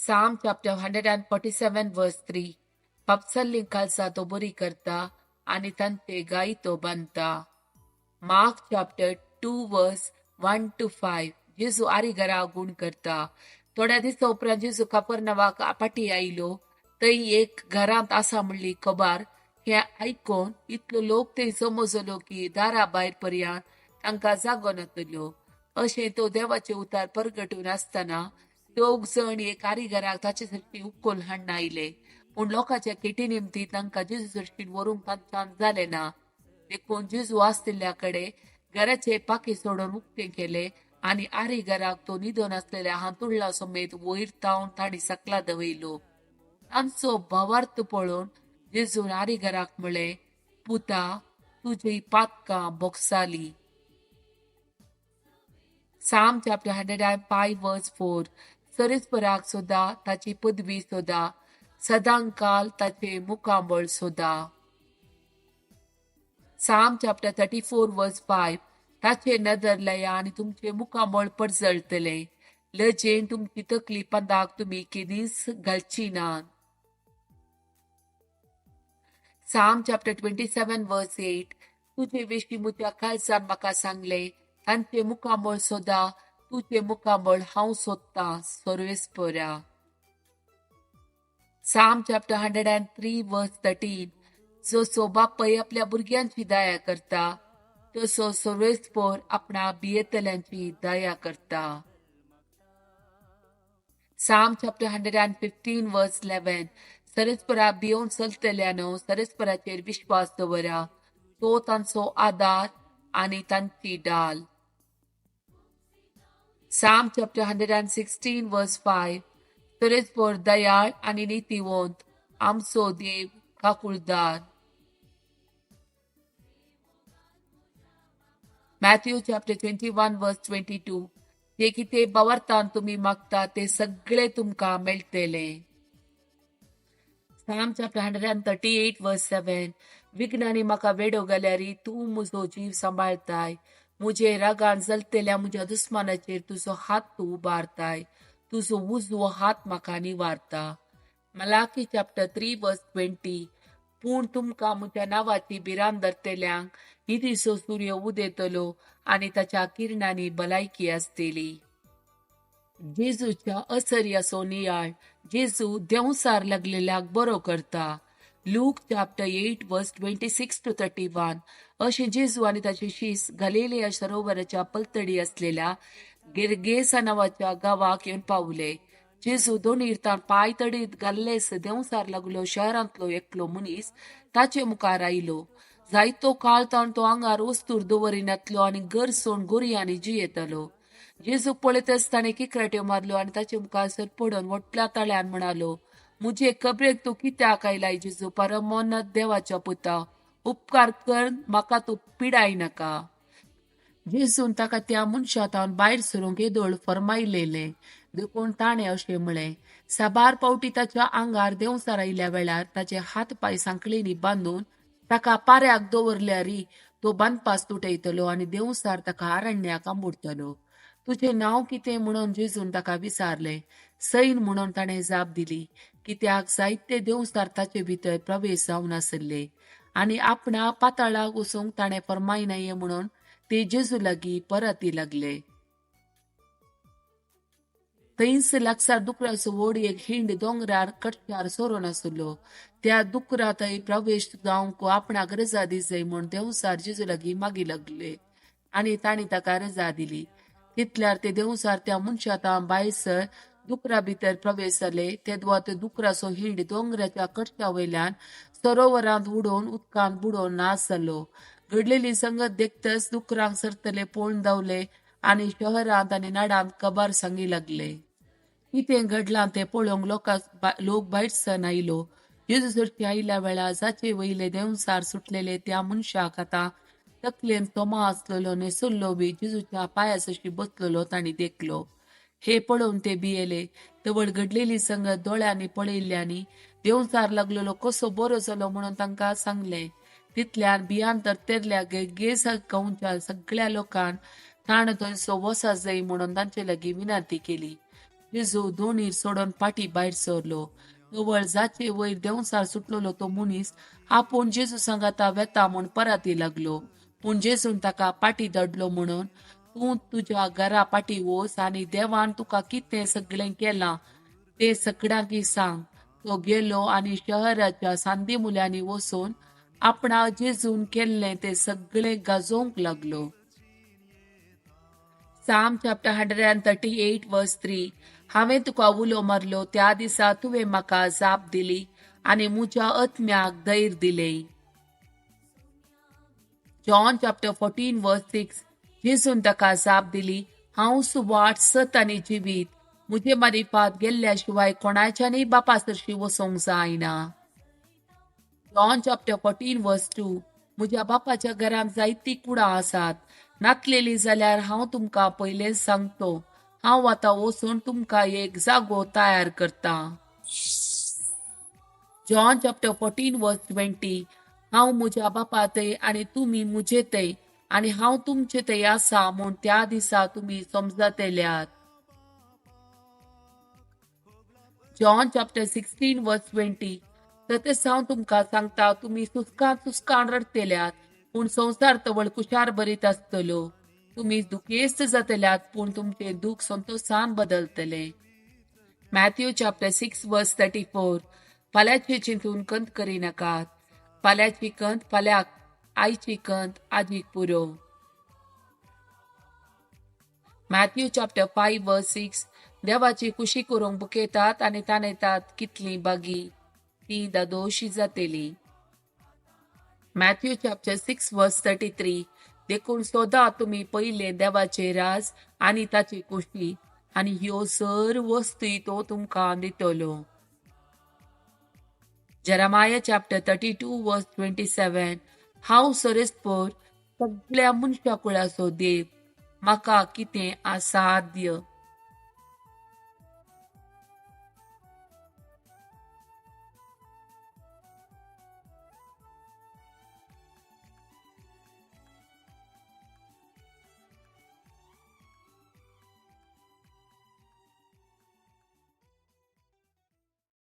Psalm chapter 147 verse 3. पापसल्लीं कालसा तो बरी करता आनी तांचे गाय तो बांदता. Mark chapter 2 verse 1 to 5. जेजू आरी घरा गुण करता. थोड्या दिसा उपरांत जेजू कापरनवाक पाटी आयलो. थंय एक घरांत आसा म्हणली खबर हें आयकून इतलो लोक थंय समजलो की दारा भायर पर्यंत तांकां जागो नातलो. अशें तो देवाचे उतार परगटून आसतना दोग जण एक कारिगराक ताचे सरशी उक्कोल हाडून आयले. पूण लोकांच्या केटी निमती तांकां जेजू सरशीन व्हरूंक तांच्यान जालें ना. देखून जेजू आसतिल्ल्या कडेन घराचे पाकी सोडून उक्तें केलें आनी आरी घराक तो न्हिदोन आसलेल्या हांतुळला समेत वयर तावन तांणी सकला दवयलो. तांचो भावार्थ पळोवन जेजून आरी घराक म्हळें, पुता, तुजी पातकां बोगसाली. Psalm chapter 105 verse 4. सरेस्पराक सोदा, ताची पदवी सोदा, सदांकाल ताचे मुखामळ सोदा. Psalm chapter 34 verse 5. ताचे नदर लया आनी तुमचे मुखामळ परजळतले. लजेन तुमची तकली पंदाक तुमी केदींच घालची ना. Psalm chapter 27 verse 8. तुजे विशीं म्हज्या काळजान म्हाका सांगलें, तांचे मुखामळ सोदा. तुजें मुखामळ हांव सोदतां, सर्वेस्परा. Psalm chapter 103 verse 13. जसो बापय आपल्या भुरग्यांची दया करता, तसो सर्वेस्पर आपणा भियेतल्यांची दया करता. Psalm chapter 115 verse 11. सरेस्परा भियोवन चलतल्यानो, सरेस्पराचेर विश्वास दवरा. तो तांचो आदार आनी तांची डाल. Psalm chapter 116 verse 5. सरेस्पर दयाळ आनी नितीवंत, आमचो देव काकुळदार. Matthew chapter 21 verse 22. जे कितें भावार्थान तुमी मागता ते सगळे तुमकां मेळटले. Psalm chapter 138 verse 7. विघ्नांनी म्हाका वेडो घाल्यार तूं म्हजो जीव सांबाळताय. म्हजे रागान जलतेल्या म्हज्या दुस्मानाचेर तुजो हात तूं उबारताय. तुजो उजवो हात म्हाका निवारता. Malachi chapter 3 verse 20. पूण तुमकां म्हज्या नांवाची भिरांत धरतल्यांक नितीचो सूर्य उदेतलो आनी ताच्या किरणांनी भलायकी आसतली. जेजूच्या असर्याचो नियाळ. जेजू देंवसार लागलेल्याक बरो करता. Luke chapter 8 verse 26 to 31. अशें जेजू आनी ताचे शीस गलिलिया सरोवराच्या पलतडी असलेल्या गिरगेसा नांवाच्या गांवाक येवन पावले. जेजू दोनीर ताण पांय तडीत घाल्लेस देंवसार लागलो शहरांतलो एकलो मनीस ताचे मुखार आयलो. जायतो काळ ताण तो आंगार वस्तूर दवरिनातलो आनी गरसोन गोरयांनी जियेतालो. जेजूक पळयतच ताणें किकराट्यो मारल्यो आनी ताचे मुखार सर पडून व्हडल्या ताळ्यान म्हणालो, मुजे कबरेक तूं कित्याक आयलाय जेजू, परमोन्नत देवाच्या पुता? उपकार कर, म्हाका तूं पिडाय नाका. जेजून ताका त्या मनशा तावन भायर सरूंक येदोळ फर्मायलेलें. देखून ताणें अशें म्हळें. साबार पावटी ताच्या आंगार देंवचार आयिल्ल्या वेळार ताचे हात पांय सांखळेनी बांदून ताका पाऱ्याक दवरल्यारय तो बांदपास तुटयतलो आनी देंवचार ताका अरण्याक आंबुडतलो. तुजें नांव कितें म्हणून जेजून ताका विचारलें. सैन म्हणून ताणें जाप दिली, कित्याक जायते देंवचार ताचे भितर प्रवेश जावन आसले. आनी आपणा पाताळाक वचूंक ताणें फर्मायनाये म्हणून ते जेजू लागीं परती लागले. थंयच लागसार दुकराचो व्हड एक हिंड दोंगरार कट्ट्यार सोरोन आसलो. त्या दुकरा थंय प्रवेश जावंक आपणाक रजा दी जाय म्हूण देंवचार जेजू लागीं मागी लागले आनी तांणी ताका रजा दिली. तितल्यार ते देंवचार त्या मनशा तावन भायर सर दुकरा भितर प्रवेश जाले. तेदवा ते दुकराचो हिंड दोंगराच्या कट्ट्या वयल्यान सरोवरांत उडोवन उदकांत बुडोवन नाश जालो. घडलेली संगत देखतच दुकरांक सरतले पळून धांवले आनी शहरांत आनी नाडांत खबर सांगी लागले. कितें घडलां तें पळोवंक लोक भायर सरून आयलो. जेजू सरशी आयिल्ल्या वेळार जाचे वयले देंवचार सुटलेले त्या मनशाक आतां तकलेन तोमा आसलेलो, न्हेसुल्लो बी जेजूच्या पांया सरशी बसलेलो तांणी देखलो. हे पळोवन ते भियेले. तवळ घडलेली संगत दोळ्यांनी पळयल्ल्यांनी देंवचार लागलेलो कसो बरो जालो म्हणून तांकां सांगलें. तितल्यान भियान तर तेरल्या गेस गांवच्या सगळ्या लोकांक ताण थंयसो वसा जाय म्हणून तांचे लागीं विनंती केली. जेजू दोणीर सोडून पाटी भायर सरलो. तवळ जाचे वयर देंवचार सुटलेलो तो मनीस आपूण जेजू सांगाता वेता म्हूण पराती लागलो. पूण जेजून ताका पाटी धाडलो म्हणून तूं तुज्या घरा पाटी वच आनी देवान तुका कितें सगळें केलां तें सगळ्यांक सांग. तो गेलो आनी शहराच्या सांदी मुल्यांनी वचून आपणा जेजून केल्लें तें सगळें गाजोवंक लागलो. Psalm chapter 138 verse 3. हांवें तुका उलो मारलो त्या दिसा तुवें म्हाका जाप दिली आनी म्हज्या आत्म्याक धैर्य दिलें. John chapter 14 verse 6. जेजून ताका जाप दिली, हांव सुवाट सत आनी जिवीत, म्हजे मारिफात गेल्ल्या शिवाय कोणाच्यानय बापा सरशी वचोंक जायना. John chapter 14 verse 2. म्हज्या बापाच्या घरांत जायतीं कुडां आसात, नातलेली जाल्यार हांव तुमकां पयलेंच सांगतो, हांव आतां वचून तुमकां एक जागो तयार करतां. John chapter 14 verse 20. हांव म्हज्या बापा थंय आनी तुमी म्हजे थंय आनी हांव तुमचे थंय आसा म्हूण त्या दिसा तुमी समजतल्यात. John chapter 16 verse 20. तशेंच हांव तुमकां सांगता, तुमी सुस्कान सुस्कान रडटल्यात पूण संवसार तवळ कुशार बरीत आसतलो. तुमी दुखेस्त जातल्यात पूण तुमचें दूख संतोशान बदलतलें. Matthew chapter 6 verse 34. फाल्यांचें चिंतून कंत करिनाकात, फाल्यांची कंत फाल्यांक, आयची कंत आजीक पुरो. Matthew chapter 5 verse 6. देवाची खुशी करूंक बुकेतात आनी ताणेतात कितलीं बागी ती दादोशी जातली. Matthew chapter 6 verse 33. देखून सोदा तुमी पयलें देवाचें राज आनी ताची खुशी आनी ह्यो सर्व वस्तू तो तुमकां दितलो. Jeremiah chapter 32 verse 27. हांव सरेस्पर सगळ्या मनशा कुळाचो देव, म्हाका कितें असाध्य.